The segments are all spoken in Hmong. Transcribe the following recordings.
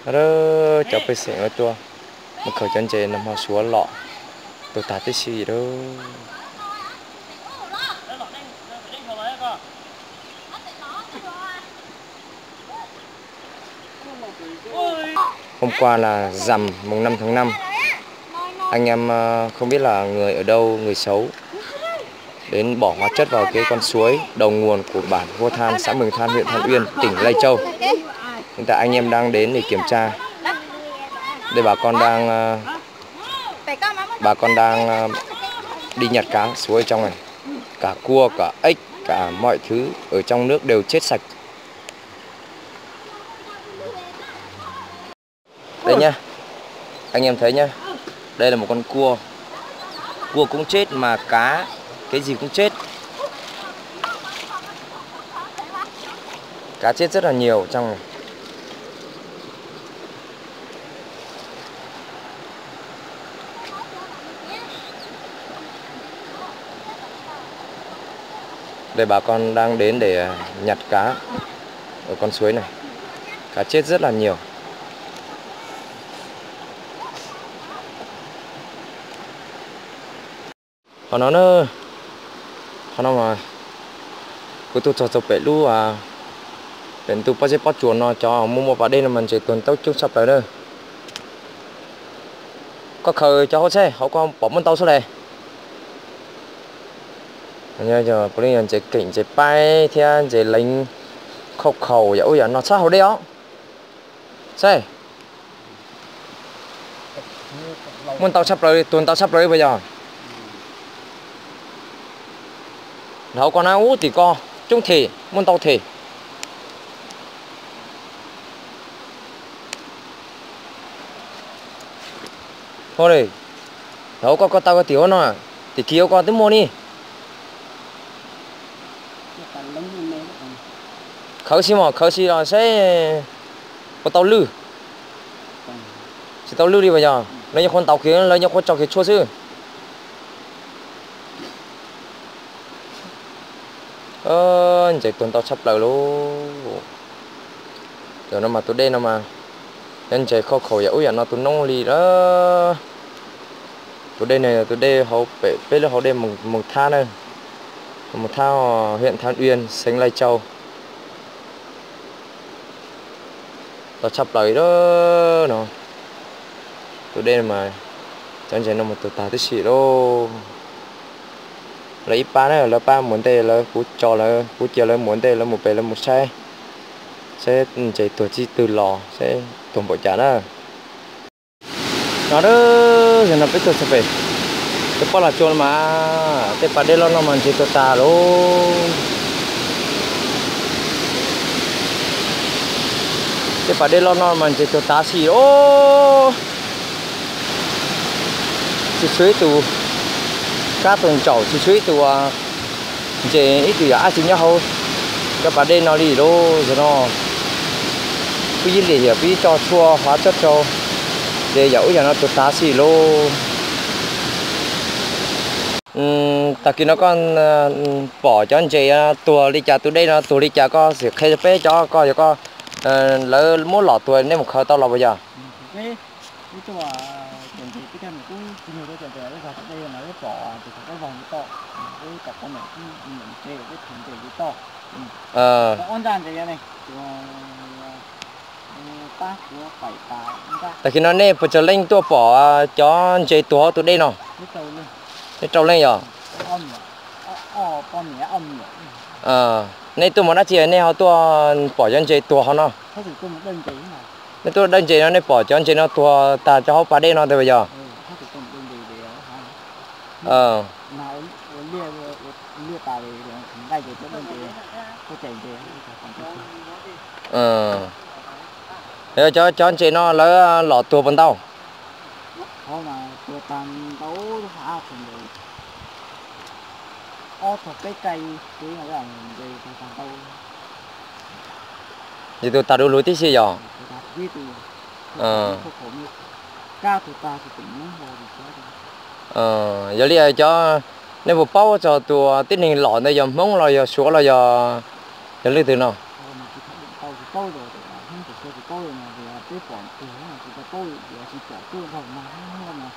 Cov pej xeem tuaj mus khaws cov ntses nag hmo suav los, tuag tag tib si lawm. Hôm qua là rằm mùng năm tháng năm, anh em, ờ, không biết là người ở đâu, người xấu đến bỏ hóa chất vào cái con suối đầu nguồn của bản Hua Than, xã Mường Than, huyện Than Uyên, tỉnh Lai Châu. Hiện tại anh em đang đến để kiểm tra. Đây bà con đang, ờ, bà con đang, ờ, đi nhặt cá suối trong này. Cả cua, cả ếch, cả mọi thứ ở trong nước đều chết sạch. Đây nhá, anh em thấy nhá, đây là một con cua. Cua cũng chết mà cá, cái gì cũng chết. Cá chết rất là nhiều trong này. Đây bà con đang đến để, à, nhặt cá ở con suối này. Cá chết rất là nhiều. Qhov no na, qhov no mas kuv tuaj txog txog pem lub, pem ntu pob zeb pob tsuas no cov muaj muaj pas dej no mas ntses tuag tau coob tshaj plaws na. Koj khaws cov hauv tsheb hauv koj pom muaj ntau xwb le. Puav leej yog ntses keem ntses paib thiab ntses leev khauj khaum yam ub yam no txhob haus dej os. Saib, muaj ntau tshaj plaws, tuag ntau tshaj plaws li puas yog? Dhau koj na, ub tim ko coob them, muaj ntau them. Dhau koj, koj tau koj tim hauv no, tim kiv hauv koj twb muaj ni. Khawv xwb mog, khawv xwb los saib puas tau lwj. Tsis tau lwj li puas yog? Lawv nyuam qhuav ntaus kiag, lawv nyuam qhuav tso kiag tshuaj xwb. Ntses tuag ntau tshaj plaws lauj. Cov no mas tus dej no mas nyob ntses khauj khaum yam ub yam no tu noob li lawm. Tus dej no yog tus dej hauv pem peb lub hauv dej Mường Tháp na, Mường Tháp, huyện Than Uyên, xeev Lai Châu. Ntau tshaj plaws li no. Tus dej no mas cov ntses no mas tuag tag tib si lauj. Lawv ib pab na, lawv pab mus ntej, lawv kuv tso lawv, kuv cia lawv mus ntej, lawv mus pem lawv mus saib, saib ntses tuag txij twg los, saib tuag npaum cas na. No, yog no peb tuaj txog pem tej pob lag tsua no mas tej pas dej loj no mas ntses tuag tas lauj. Tej pas dej loj no mas ntses tuag tas xwb os. Tsis tshuav ib tug kab tus ntsaum, tsis tshuav ib tug ntses ib tug yam dab tsi nyob hauv cov pas dej no li lauj. Yog no peb ib lim hiam peb ib tso tshuaj hov tsob rau ces yam ub yam no tuag tas xwb lauj. Tag kis no koj pom cov ntses tuag li cas, tus dej no tuag li cas koj sim qhia rau peb cov, koj yog koj, lawv muab los tuag nej mus khaws tau los puas yog? Tag kis no nej puas tsawg leej tuaj pom cov ntses tuag hauv tus dej no? Neb rau leej yog? Nej tuaj mus dab tsi nej ho tuaj pom cov ntses tuag hauv no? Nej tuaj dawj ntses no nej pom cov ntses no tuag tag rau hauv pas dej no tes puas yog? Cov, cov ntses no lawv los tuag puas ntau? Ces tuag tag du lug tib si yog? Yog li cov, nej puas paub txog tus tib neeg los ntawd yog Hmoob los yog Suav los yog, yog leej twg no? Peb pom tiag tsis tau paub, tsis pom tuaj nrog mas,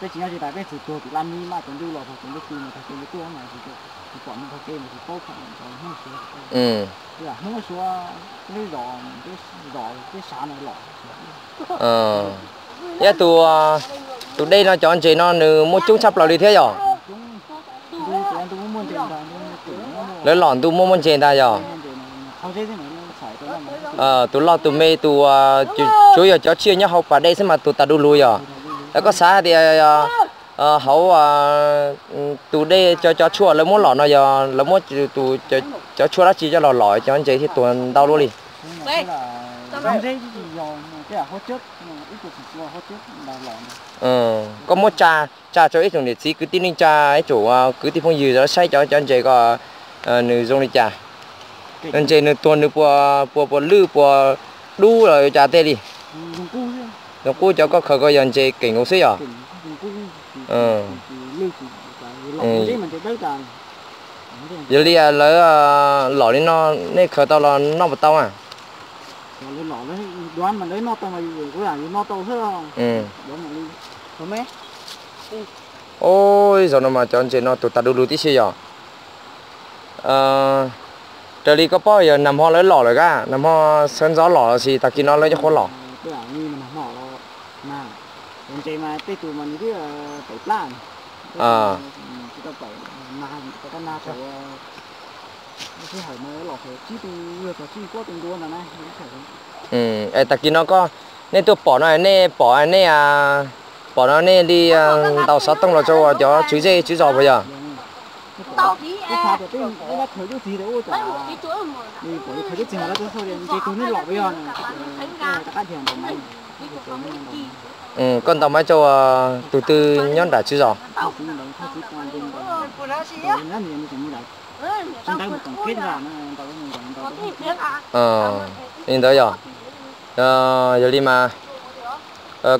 peb tsis nyob tsis tas peb txwm tuag tim laj mib mas cov ntuj los txog cov ntuj pw mas tag kis tuaj mas tsis pom nws tag kis mas tsis paub phom ntawd Hmoob Suav, Hmoob Suav peb zos, peb zos peb sav no los. Yog tus, tus dej no cov ntses no nws muaj coob tshaj plaws li thiab yog? Lawv los ntuj muaj muaj ntses ntag yog? Tus loj tus me tus, tsuav yog cov tsiaj nyob hauv pas dej xwb mas tuag tas du lug yog. Koj xav hais tias hauv tus dej cov, cov tshuaj lawv muab los no yog lawv muab tus, cov tshuaj dab tsi coj los lom cov ntses thiaj tuag ntau luaj li? Koj muab tsa, tsa rau ib tsoom niam txiv kwv tij neej tsa, ib tsoom kwv tij phooj ywg saib cov, cov ntses ko nws zoo li cas. Ntses nws tuag nws puas, puas, puas lwj puas dub los ua cas tej li? Zoo qub cov koj khaws ko yog ntses keem nkaus xwb yog? Yog li lawv lom li no nej khaws tau los noj puas tau a? Oj, zaum no mas cov ntses no tuag tas du lug tib si yog. Raws li koj paub yog nag hmo lawv lom lawm kab, nag hmo sawv ntxov lom los sis tag kis no lawv nyuam qhuav lom? Es tag kis no koj, nej tuaj pom no nej pom nej, pom no nej li ntaus xov tooj los rau cov tswv zej tswv zos puas yog? Koj ntaus maiv rau tus twg nyob nram tswv zos? Li ntawd yog. Yog li mas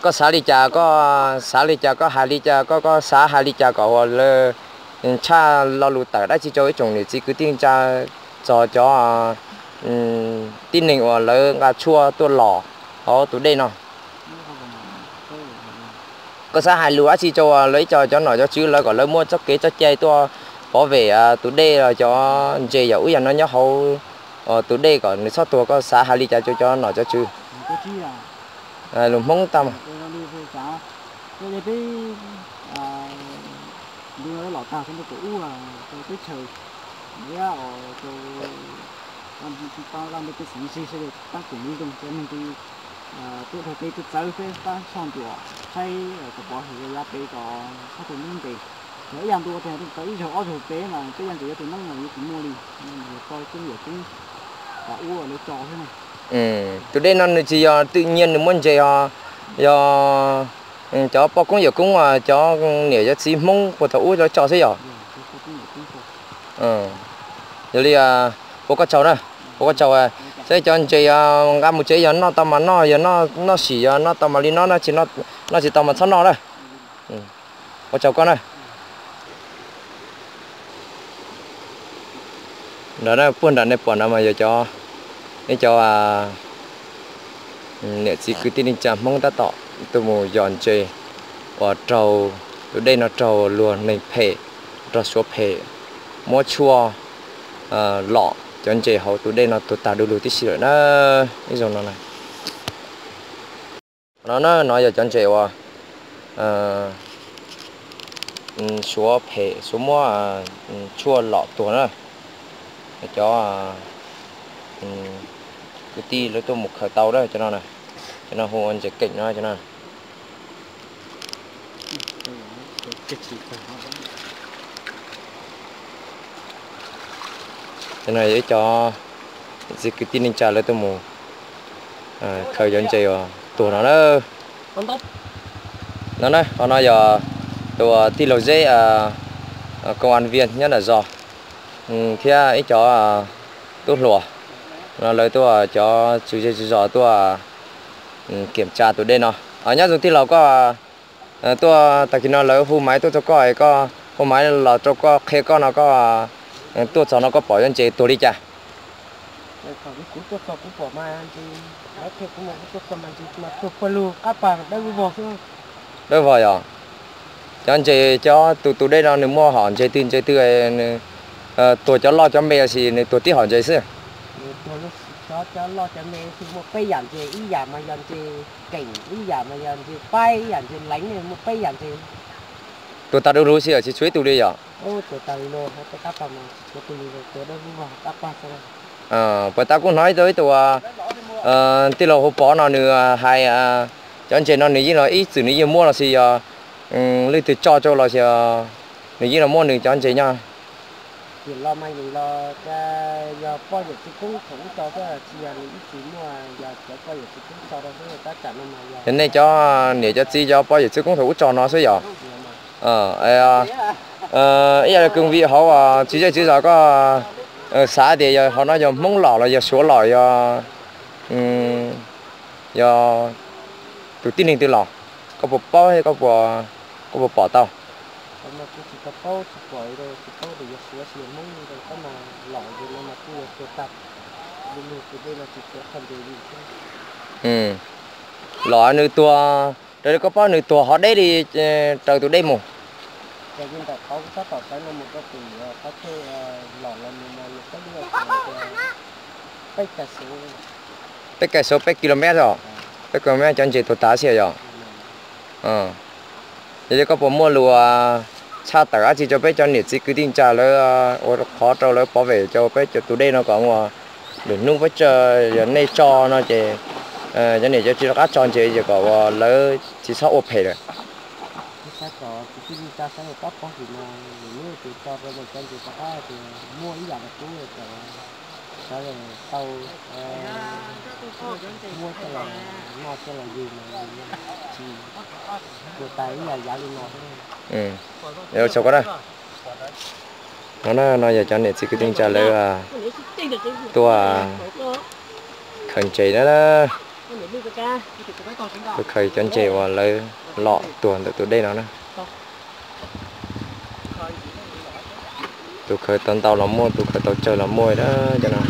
koj xav li cas koj xav li cas koj hais li cas koj, koj xav hais li cas kom ua lawv tshaj lo lus tawm dab tsi rau ib tsoom niam txiv kwv tij neej tsa txog cov tib neeg uas lawv nqa tshuaj tuaj los hauv tus dej no. Koj xav hais lus dab tsi rau lawv ib co cov nom cov tswv lawv kom lawv muab txoj kev txoj cai tuaj pov vem tus dej los cov ntses yam ub yam no nyob hauv tus dej kom nws txhob tuag, koj xav hais li cas rau cov nom cov tswv? Lus Hmoob tau. Tuaj dhau peb tuaj txawb peb tab soj ntsuam saib kom pov hwm yav pem kom txhob tau noob ntses. Yog ib yam ntu tau ib zaug ob zaug peb mas peb yam ntses yuav tau noob mas yuav tsis muaj li. Yog poj koob yawm koob kom ua lawv tso xwb na. Tus dej no nws tsis yog twm nyiaj nws muab ntses os, yog cov poj koob yawm koob, cov niam cov txiv Hmoob puag thaum ub lawv tso xwb yog? Yog li ua koj tsaug na, ua koj tsaug. Saib cov ntses nqa mus tsev yog noj tau mas noj, yog noj sim yog noj tau mas li noj, noj tsis tau mas txhob noj na. Ua tsaug koj na. Nram na, puag nram nej pom no mas yog cov, ib cov niam txiv kwv tij neej tsa Hmoob tab tom tuaj mus yos ntses uas raug tus dej no raug luag neeg phem, raug Suav phem muab tshuaj lom cov ntses hauv tus dej no tuag tag du lug tib si lawm na. Ib zaug no na. No na, no yog cov ntses uas Suav phem Suav muab tshuaj lom tuag na. Cov kwv tij lawv tuaj mus khaws tau na cov no na. Cov no hu ua ntses keem no cov no. Cov no yog ib co txiv kwv tij neej tsa lawv tuaj mus khaws cov ntses uas tuag no na. No na, qhov no yog tus tij laug Zeb, công an viên nyob nram zos, thiab ib co tub hluas no lawv tuaj, cov tswv zej tswv zos tuaj kiểm tra tus dej no. Nyob zoo tij laug, koj tuaj tag kis no lawv hu maiv tuaj rau koj, koj hu maiv los rau koj qhia koj no, koj tuaj txog no koj pom cov ntses tuag li cas? Kuv tuaj txog kuv pom mas ntses Tuag pawg lug qab pas dawb vog xwb. Dawb vog yom. Cov ntses cov tus tus dej no nws muaj hom ntses twg ntses twg, nws tuag cov loj cov me los sis nws tuag tib hom ntses xwb? Nws tuag cov loj cov me xwb, muaj peb yam ntses, ib yam mas yog ntses keem, ib yam mas yog ntses paib, ib yam ntses leev, muaj peb yam ntses. Tuag tag du lug xwb yom, tsis tshuav ib tug li yom? Puas tau kuj hnov ib tug ib tug tij laug Hauv Pov no nws hais, cov ntses no nws yeej los ib txwm nws yeej muab los sis yog leej twg tso rau los sis nws yeej los muab nws cov ntses nyob? Yog poj yawm txiv koob thaum ub tso xwb, tsis yog nws ib txwm muaj, yog cov poj yawm txiv koob tso rau xwb, tab tsam no mas yog. Yog nej cov niam cov txiv cov poj yawm txiv koob thaum ub tso no xwb yom? Ib yam li kws vim hauv tsis zej tsis zos koj xav tias yog hauv no yog Hmoob lom los yog Suav lom, yog, yog tus tib neeg twg los, koj puas paub, koj puas pom tau? Los nws tuag, raws li koj paub nws tuag hov deb li raws tus dej mus? Peb kaij saud peb kilomev os, peb kilomev cov ntses tuag tas xwb yom? Yog li koj puas muaj lus tshaj tawm dab tsi rau peb cov niam txiv kwv tij neej tsa lawv ua qhov rau lawv pov vem rau peb cov tus dej no kom ua lwm hnub peb tso, yog nej tso no ces cov niam cov txiv rov qab tso ntses ces kom ua lawv tsis txhob ua phem lawm. Ua tsaug koj na. No na, no yog cov niam txiv kwv tij neej tsa lawv tuaj khaws ntses na. Tuaj khaws cov ntses uas lawv lom tuag ntawm tus dej no na. Tus khaws tau ntau los muaj, tus khaws tau tsawg los muaj na cov no.